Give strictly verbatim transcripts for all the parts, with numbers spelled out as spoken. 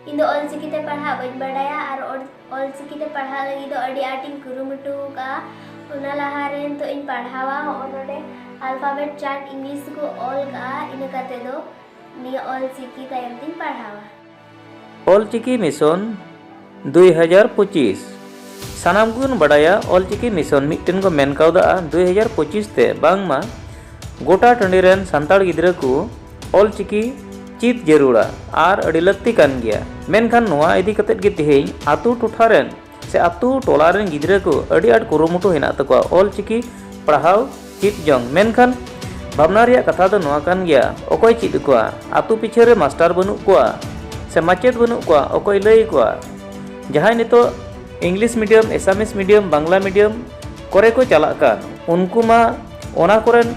ᱤᱧ ᱫᱚ ᱚᱞᱪᱤᱠᱤ ᱛᱮ ᱯᱟᱲᱦᱟᱜ ᱵᱟᱹᱧ ᱵᱟᱰᱟᱭᱟ ᱟᱨ ᱚᱞ- ᱚᱞᱪᱤᱠᱤ ᱛᱮ ᱯᱟᱲᱦᱟᱜ ᱞᱟᱹᱜᱤᱫ ᱫᱚ ᱟᱹᱰᱤ ᱟᱸᱴᱤᱧ ᱠᱩᱨᱩᱢᱩᱴᱩ ᱟᱠᱟᱫᱼᱟ᱾ ᱚᱱᱟ ᱞᱟᱦᱟᱨᱮ ᱱᱤᱛᱚᱜ ᱤᱧ ᱯᱟᱲᱦᱟᱣᱟ, ᱦᱚᱸᱜᱼᱚ ᱱᱚᱰᱮ ᱟᱞᱯᱷᱟᱵᱮᱴ ᱪᱟᱨᱴ ᱤᱝᱞᱤᱥ ᱛᱮᱠᱚ ᱚᱞ ᱠᱟᱜᱼᱟ, ᱤᱱᱟᱹ ᱠᱟᱛᱮ ᱫᱚ ᱱᱤᱭᱟᱹ ᱚᱞᱪᱤᱠᱤ ᱛᱟᱭᱚᱢ ᱛᱤᱧ ᱯᱟᱲᱦᱟᱣᱟ᱾ ᱚᱞᱪᱤᱠᱤ ᱢᱤᱥᱚᱱ ᱫᱩᱭ ᱦᱟᱡᱟᱨ ᱯᱚᱸᱪᱤᱥ᱾ ᱥᱟᱱᱟᱢ ᱜᱮᱵᱚᱱ ᱵᱟᱰᱟᱭᱟ ᱚᱞᱪᱤᱠᱤ ᱢᱤᱥᱚᱱ ᱢᱤᱫᱴᱮᱱ ᱠᱚ ᱢᱮᱱ ᱠᱟᱣᱫᱟ ᱫᱩᱭ ᱦᱟᱡᱟᱨ ᱯᱚᱸᱪᱤᱥ ᱛᱮ ᱵᱟᱝᱢᱟ ᱜᱚᱴᱟ ᱴᱟᱺᱰᱤ ᱨᱮᱱ ᱥᱟᱱᱛᱟᱲ ᱜᱤᱫᱽᱨᱟᱹ ᱠᱚ ᱚᱞᱪᱤᱠᱤ ᱪᱮᱫ ᱡᱟᱹᱨᱩᱲᱟ ᱟᱨ ᱟᱹᱰᱤ ᱞᱟᱹᱠᱛᱤ ᱠᱟᱱ ᱜᱮᱭᱟ᱾ ᱢᱮᱱᱠᱷᱟᱱ ᱱᱚᱣᱟ ᱤᱫᱤ ᱠᱟᱛᱮᱫ ᱜᱮ ᱛᱮᱦᱮᱧ ᱟᱛᱳ ᱴᱚᱴᱷᱟ ᱨᱮᱱ ᱥᱮ ᱟᱛᱳ ᱴᱚᱞᱟ ᱨᱮᱱ ᱜᱤᱫᱽᱨᱟᱹ ᱠᱚ ᱟᱹᱰᱤ ᱟᱸᱴ ᱠᱩᱨᱩᱢᱩᱴᱩ ᱦᱮᱱᱟᱜ ᱛᱟᱠᱚᱣᱟ ᱚᱞᱪᱤᱠᱤ ᱯᱟᱲᱦᱟᱣ ᱪᱮᱫ ᱡᱚᱝ᱾ ᱢᱮᱱᱠᱷᱟᱱ ᱵᱷᱟᱵᱽᱱᱟ ᱨᱮᱭᱟᱜ ᱠᱟᱛᱷᱟ ᱫᱚ ᱱᱚᱣᱟ ᱠᱟᱱ ᱜᱮᱭᱟ, ᱚᱠᱚᱭ ᱪᱮᱫ ᱟᱠᱚᱣᱟ? ᱟᱛᱳ ᱯᱤᱪᱷᱟᱹ ᱨᱮ ᱢᱟᱥᱴᱟᱨ ᱵᱟᱹᱱᱩᱜ ᱠᱚᱣᱟ ᱥᱮ ᱢᱟᱪᱮᱫ ᱵᱟᱹᱱᱩᱜ ᱠᱚᱣᱟ, ᱚᱠᱚᱭ ᱞᱟᱹᱭ ᱟᱠᱚᱣᱟ? ᱡᱟᱦᱟᱸᱭ ᱱᱤᱛᱚᱜ English medium, Assamese medium, Bangla medium ᱠᱚᱨᱮ ᱠᱚ ᱪᱟᱞᱟᱜ ᱠᱟᱱ, ᱩᱱᱠᱩ ᱢᱟ ᱚᱱᱟ ᱠᱚᱨᱮᱱ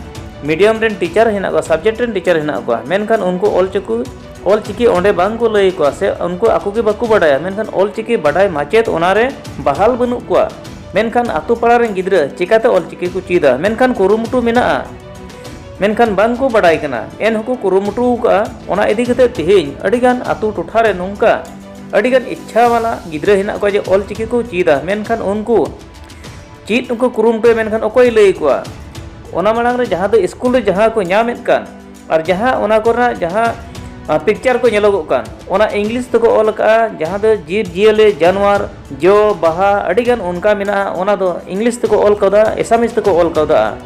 ᱢᱤᱰᱤᱭᱟᱢ ᱨᱮᱱ ᱴᱤᱪᱟᱨ ᱦᱮᱱᱟᱜ ᱠᱚᱣᱟ, ᱥᱟᱵᱡᱮᱠᱴ ᱨᱮᱱ ᱴᱤᱪᱟᱨ ᱦᱮᱱᱟᱜ ᱠᱚᱣᱟ, ᱢᱮᱱᱠᱷᱟᱱ ᱩᱱᱠᱩ ᱚᱞᱪᱤᱠᱤ ᱚᱞᱪᱤᱠᱤ ᱚᱸᱰᱮ ᱵᱟᱝ ᱠᱚ ᱞᱟᱹᱭ ᱟᱠᱚᱣᱟ ᱥᱮ ᱩᱱᱠᱩ ᱟᱠᱚ ᱜᱮ ᱵᱟᱠᱚ ᱵᱟᱰᱟᱭᱟ, ᱢᱮᱱᱠᱷᱟᱱ ᱚᱞᱪᱤᱠᱤ ᱵᱟᱰᱟᱭ ᱢᱟᱪᱮᱫ ᱚᱱᱟᱨᱮ ᱵᱟᱦᱟᱞ ᱵᱟᱹᱱᱩᱜ ᱠᱚᱣᱟ᱾ ᱢᱮᱱᱠᱷᱟᱱ ᱟᱛᱳ ᱯᱟᱲᱟ ᱨᱮᱱ ᱜᱤᱫᱽᱨᱟᱹ ᱪᱤᱠᱟᱛᱮ ᱚᱞᱪᱤᱠᱤ ᱠᱚ ᱪᱮᱫᱟ? ᱢᱮᱱᱠᱷᱟᱱ ᱠᱩᱨᱩᱢᱩᱴᱩ ᱢᱮᱱᱟᱜᱼᱟ, ᱢᱮᱱᱠᱷᱟᱱ ᱵᱟᱝ ᱠᱚ ᱵᱟᱰᱟᱭ ᱠᱟᱱᱟ, ᱮᱱ ᱦᱚᱸᱠᱚ ᱠᱩᱨᱩᱢᱩᱴᱩ ᱟᱠᱟᱫᱼᱟ᱾ ᱚᱱᱟ ᱤᱫᱤ ᱠᱟᱛᱮ ᱛᱮᱦᱮᱧ ᱟᱹᱰᱤᱜᱟᱱ ᱟᱛᱳ ᱴᱚᱴᱷᱟ ᱨᱮ ᱱᱚᱝᱠᱟ ᱟᱹᱰᱤᱜᱟᱱ ᱤᱪᱪᱷᱟ ᱣᱟᱞᱟ ᱜᱤᱫᱽᱨᱟᱹ ᱦᱮᱱᱟᱜ ᱠᱚᱣᱟ ᱡᱮ ᱚᱞᱪᱤᱠᱤ ᱠᱚ ᱪᱮᱫᱟ, ᱢᱮᱱᱠᱷᱟᱱ ᱩᱱᱠᱩ ᱪᱮᱫ ᱩᱱᱠᱩ ᱠᱩᱨᱩᱢᱩᱴᱩᱭᱟ, ᱢᱮᱱᱠᱷᱟᱱ ᱚᱠᱚᱭ ᱞᱟᱹᱭ ᱟᱠᱚᱣᱟ? ᱚᱱᱟ ᱢᱟᱲᱟᱝ ᱨᱮ ᱡᱟᱦᱟᱸ ᱫᱚ ᱥᱠᱩᱞ ᱨᱮ ᱡᱟᱦᱟᱸ ᱠᱚ ᱧᱟᱢᱮᱫ ᱠᱟᱱ ᱟᱨ ᱡᱟᱦᱟᱸ ᱚᱱᱟ ᱠᱚᱨᱮᱱᱟᱜ ᱡᱟᱦᱟᱸ ᱯᱤᱠᱪᱟᱨ ᱠᱚ ᱧᱮᱞᱚᱜᱚᱜ ᱠᱟᱱ, ᱚᱱᱟ ᱤᱝᱞᱤᱥ ᱛᱮᱠᱚ ᱚᱞ ᱟᱠᱟᱫᱼᱟ, ᱡᱟᱦᱟᱸ ᱫᱚ ᱡᱤᱵᱽ ᱡᱤᱭᱟᱹᱞᱤ, ᱡᱟᱱᱣᱟᱨ, ᱡᱚ, ᱵᱟᱦᱟ, ᱟᱹᱰᱤᱜᱟᱱ ᱚᱱᱠᱟ ᱢᱮᱱᱟᱜᱼᱟ, ᱚᱱᱟ ᱫᱚ ᱤᱝᱞᱤᱥ ᱛᱮᱠᱚ ᱚᱞ ᱠᱟᱣᱫᱟ, ᱮᱥᱟᱢᱤᱥ ᱛᱮᱠᱚ ᱚᱞ ᱠᱟᱣᱫᱟ᱾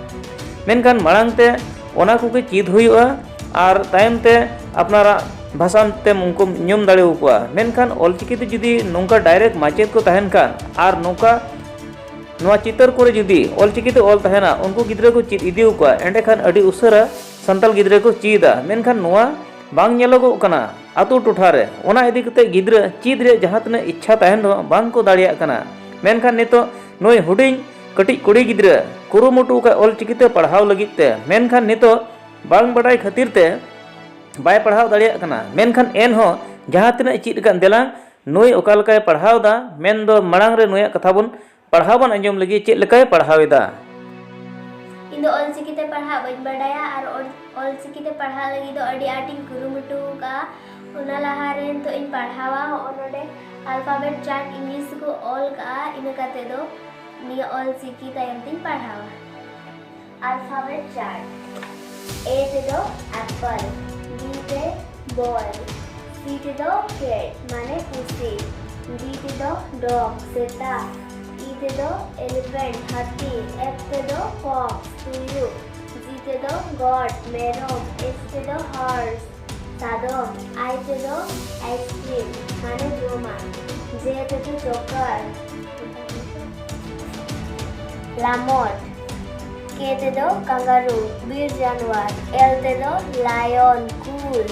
ᱢᱮᱱᱠᱷᱟᱱ ᱢᱟᱲᱟᱝ ᱛᱮ ᱚᱱᱟ ᱠᱚᱜᱮ ᱪᱮᱫ ᱦᱩᱭᱩᱜᱼᱟ ᱟᱨ ᱛᱟᱭᱚᱢ ᱛᱮ ᱟᱯᱱᱟᱨᱟᱜ ᱵᱷᱟᱥᱟ ᱛᱮᱢ ᱩᱱᱠᱩᱢ ᱧᱩᱢ ᱫᱟᱲᱮᱭᱟᱠᱚᱣᱟ᱾ ᱢᱮᱱᱠᱷᱟᱱ ᱚᱞᱪᱤᱠᱤ ᱛᱮ ᱡᱩᱫᱤ ᱱᱚᱝᱠᱟ ᱰᱟᱭᱨᱮᱠᱴ ᱢᱟᱪᱮᱫ ᱠᱚ ᱛᱟᱦᱮᱱ ᱠᱷᱟᱱ ᱟᱨ ᱱᱚᱝᱠᱟ ᱱᱚᱣᱟ ᱪᱤᱛᱟᱹᱨ ᱠᱚᱨᱮ ᱡᱩᱫᱤ ᱚᱞᱪᱤᱠᱤ ᱛᱮ ᱚᱞ ᱛᱟᱦᱮᱱᱟ, ᱩᱱᱠᱩ ᱜᱤᱫᱽᱨᱟᱹ ᱠᱚ ᱪᱮᱫ ᱤᱫᱤ ᱟᱠᱚᱣᱟ, ᱮᱸᱰᱮᱠᱷᱟᱱ ᱟᱹᱰᱤ ᱩᱥᱟᱹᱨᱟ ᱥᱟᱱᱛᱟᱲ ᱜᱤᱫᱽᱨᱟᱹ ᱠᱚ ᱪᱮᱫᱟ᱾ ᱢᱮᱱᱠᱷᱟᱱ ᱱᱚᱣᱟ ᱵᱟᱝ ᱧᱮᱞᱚᱜᱚᱜ ᱠᱟᱱᱟ ᱟᱛᱳ ᱴᱚᱴᱷᱟ ᱨᱮ᱾ ᱚᱱᱟ ᱤᱫᱤ ᱠᱟᱛᱮ ᱜᱤᱫᱽᱨᱟᱹ ᱪᱮᱫ ᱨᱮᱭᱟᱜ ᱡᱟᱦᱟᱸ ᱛᱤᱱᱟᱹᱜ ᱤᱪᱪᱷᱟ ᱛᱟᱦᱮᱱ ᱨᱮᱦᱚᱸ ᱵᱟᱝ ᱠᱚ ᱫᱟᱲᱮᱭᱟᱜ ᱠᱟᱱᱟ᱾ ᱢᱮᱱᱠᱷᱟᱱ ᱱᱤᱛᱚᱜ ᱱᱩᱭ ᱦᱩᱰᱤᱧ ᱠᱟᱹᱴᱤᱡ ᱠᱩᱲᱤ ᱜᱤᱫᱽᱨᱟᱹ ᱠᱩᱨᱩᱢᱩᱴᱩ ᱟᱠᱟᱫ ᱚᱞᱪᱤᱠᱤ ᱛᱮ ᱯᱟᱲᱦᱟᱣ ᱞᱟᱹᱜᱤᱫ ᱛᱮ, ᱢᱮᱱᱠᱷᱟᱱ ᱱᱤᱛᱚᱜ ᱵᱟᱝ ᱵᱟᱰᱟᱭ ᱠᱷᱟᱹᱛᱤᱨ ᱛᱮ ᱵᱟᱭ ᱯᱟᱲᱦᱟᱣ ᱫᱟᱲᱮᱭᱟᱜ ᱠᱟᱱᱟ᱾ ᱢᱮᱱᱠᱷᱟᱱ ᱮᱱᱦᱚᱸ ᱡᱟᱦᱟᱸ ᱛᱤᱱᱟᱹᱜ ᱪᱮᱫ ᱟᱠᱟᱫ, ᱫᱮᱞᱟ ᱱᱩᱭ ᱚᱠᱟ ᱞᱮᱠᱟᱭ ᱯᱟᱲᱦᱟᱣ ᱮᱫᱟ, ᱢᱮᱱᱫᱚ ᱢᱟᱲᱟᱝ ᱨᱮ ᱱᱩᱭᱟᱜ ᱠᱟᱛᱷᱟ ᱵᱚᱱ ᱯᱟᱲᱦᱟᱣ ᱵᱚᱱ ᱟᱸᱡᱚᱢ ᱞᱮᱜᱮ ᱪᱮᱫ ᱞᱮᱠᱟᱭ ᱯᱟᱲᱦᱟᱣ ᱮᱫᱟ᱾ ᱤᱧ ᱫᱚ ᱚᱞᱪᱤᱠᱤ ᱛᱮ ᱯᱟᱲᱦᱟᱜ ᱵᱟᱹᱧ ᱵᱟᱰᱟᱭᱟ ᱟᱨ ᱚᱞ- ᱚᱞᱪᱤᱠᱤ ᱛᱮ ᱯᱟᱲᱦᱟᱜ ᱞᱟᱹᱜᱤᱫ ᱫᱚ ᱟᱹᱰᱤ ᱟᱸᱴᱤᱧ ᱠᱩᱨᱩᱢᱩᱴᱩ ᱟᱠᱟᱫᱼᱟ᱾ ᱚᱱᱟ ᱞᱟᱦᱟᱨᱮ ᱱᱤᱛᱚᱜ ᱤᱧ ᱯᱟᱲᱦᱟᱣᱟ᱾ ᱦᱚᱸᱜᱼᱚ ᱱᱚᱰᱮ alphabet chart English ᱛᱮᱠᱚ ᱚᱞ ᱠᱟᱜᱼᱟ, ᱤᱱᱟᱹ ᱠᱟᱛᱮ ᱫᱚ ᱱᱤᱭᱟᱹ ᱚᱞ ᱪᱤᱠᱤ ᱛᱟᱭᱚᱢ ᱛᱤᱧ ᱯᱟᱲᱦᱟᱣᱟ᱾ Alphabet chart. A ᱛᱮᱫᱚ apple, B ᱛᱮ ball, C ᱛᱮᱫᱚ cat ᱢᱟᱱᱮ ᱯᱩᱥᱤ, D ᱛᱮᱫᱚ dog ᱥᱮᱛᱟ, E ᱛᱮᱫᱚ elephant ᱦᱟᱹᱛᱤ, F ᱛᱮᱫᱚ fox ᱛᱩᱭᱩ, G ᱛᱮᱫᱚ goat ᱢᱮᱨᱚᱢ, H ᱛᱮᱫᱚ horse ᱥᱟᱫᱚᱢ, I ᱛᱮᱫᱚ ice cream ᱢᱟᱱᱮ ᱡᱚᱢᱟᱜ, J ᱛᱮᱫᱚ joker ᱞᱟᱢᱚᱴ, K ᱛᱮᱫᱚ kangaroo ᱵᱤᱨ ᱡᱟᱱᱣᱟᱨ, L ᱛᱮᱫᱚ lion ᱠᱩᱞ,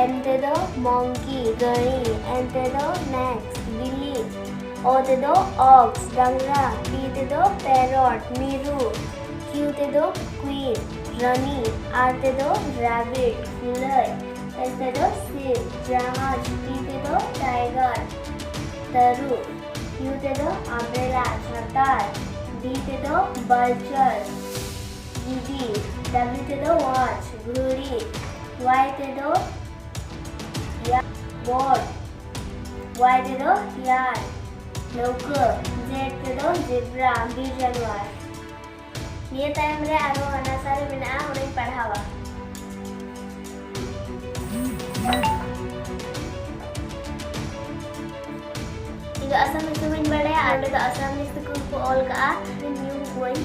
M ᱛᱮᱫᱚ monkey ᱜᱟᱹᱲᱤ, N ᱛᱮᱫᱚ nest ᱵᱤᱞᱤ, O ᱛᱮᱫᱚ ox ᱰᱟᱝᱨᱟ, P ᱛᱮᱫᱚ parrot ᱢᱤᱨᱩ, Q ᱛᱮᱫᱚ queen ᱨᱟᱹᱱᱤ, R ᱛᱮᱫᱚ rabbit ᱠᱩᱞᱟᱹᱭ, S ᱛᱮᱫᱚ sheep ᱡᱟᱦᱟᱡᱽ, T ᱛᱮᱫᱚ tiger ᱛᱟᱹᱨᱩᱵ, U ᱛᱮᱫᱚ umbrella ᱪᱷᱟᱛᱟ, V ᱛᱮᱫᱚ vulture ᱜᱤᱫᱤ, W ᱛᱮᱫᱚ watch ᱜᱷᱩᱲᱤ, Y ᱛᱮᱫᱚ ya- boat, Y ᱛᱮᱫᱚ ᱭᱟᱨ ᱞᱟᱹᱣᱠᱟᱹ, Z ᱛᱮᱫᱚ zebra ᱵᱤᱨ ᱡᱟᱱᱣᱟᱨ᱾ ᱱᱤᱭᱟᱹ ᱛᱟᱭᱚᱢ ᱨᱮ ᱟᱨᱦᱚᱸ ᱦᱟᱱᱟ ᱥᱟᱨᱮ ᱢᱮᱱᱟᱜᱼᱟ, ᱚᱱᱟᱧ ᱯᱟᱲᱦᱟᱣᱟ᱾ ᱤᱧ ᱫᱚ ᱟᱥᱟᱢᱤᱡ ᱫᱚ ᱵᱟᱹᱧ ᱵᱟᱲᱟᱭᱟ, ᱟᱨ ᱚᱸᱰᱮ ᱫᱚ ᱟᱥᱟᱢᱤᱡ ᱛᱮᱠᱚ ᱠᱚ ᱚᱞ ᱠᱟᱜᱼᱟ, ᱤᱧ ᱧᱩ ᱠᱚᱣᱟᱹᱧ᱾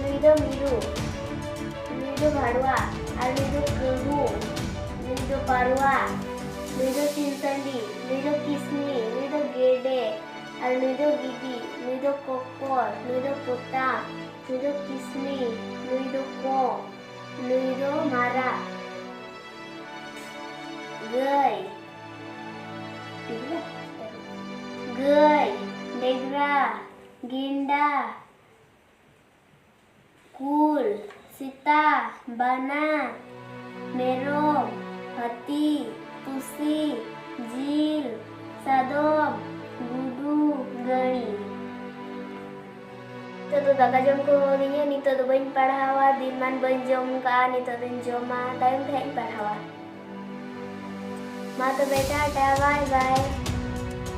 ᱱᱩᱭ ᱫᱚ ᱢᱤᱨᱩ, ᱱᱩᱭ ᱫᱚ ᱵᱷᱟᱲᱣᱟ, ᱟᱨ ᱱᱩᱭ ᱫᱚ ᱠᱟᱹᱦᱩ, ᱱᱩᱭ ᱫᱚ ᱯᱟᱨᱣᱟ, ᱱᱩᱭ ᱫᱚ ᱥᱤᱢ ᱥᱟᱺᱰᱤ, ᱱᱩᱭ ᱫᱚ ᱠᱤᱥᱱᱤ, ᱱᱩᱭ ᱫᱚ ᱜᱮᱰᱮ, ᱟᱨ ᱱᱩᱭ ᱫᱚ ᱜᱤᱫᱤ, ᱱᱩᱭ ᱫᱚ ᱠᱚᱠᱚᱨ, ᱱᱩᱭ ᱫᱚ ᱯᱚᱛᱟᱢ, ᱱᱩᱭ ᱫᱚ ᱠᱤᱥᱱᱤ, ᱱᱩᱭ ᱫᱚ ᱠᱚᱸᱜ, ᱱᱩᱭ ᱫᱚ ᱢᱟᱨᱟᱜ᱾ ᱜᱟᱹᱭ, ᱜᱟᱹᱭ, ᱰᱮᱜᱽᱨᱟ, ᱜᱮᱱᱰᱟ, ᱠᱩᱞ, ᱥᱮᱛᱟ, ᱵᱟᱱᱟ, ᱢᱮᱨᱚᱢ, ᱦᱟᱹᱛᱤ, ᱯᱩᱥᱤ, ᱡᱤᱞ, ᱥᱟᱫᱚᱢ, ᱜᱩᱰᱩ, ᱜᱟᱹᱲᱤ᱾ ᱱᱤᱛᱚᱜ ᱫᱚ ᱫᱟᱠᱟ ᱡᱚᱢ ᱠᱚ ᱦᱚᱦᱚᱣᱟᱫᱤᱧᱟ᱾ ᱱᱤᱛᱚᱜ ᱫᱚ ᱵᱟᱹᱧ ᱯᱟᱲᱦᱟᱣᱟ, ᱫᱤᱱ ᱢᱟᱱ ᱵᱟᱹᱧ ᱡᱚᱢ ᱠᱟᱜᱼᱟ᱾ ᱱᱤᱛᱚᱜ ᱫᱚᱧ ᱡᱚᱢᱟ, ᱛᱟᱭᱚᱢ ᱛᱮ ᱦᱟᱸᱜ ᱤᱧ ᱯᱟᱲᱦᱟᱣᱟ᱾ ᱢᱟ ᱛᱚᱵᱮ, ᱴᱟᱴᱟ, ᱵᱟᱭ ᱵᱟᱭ᱾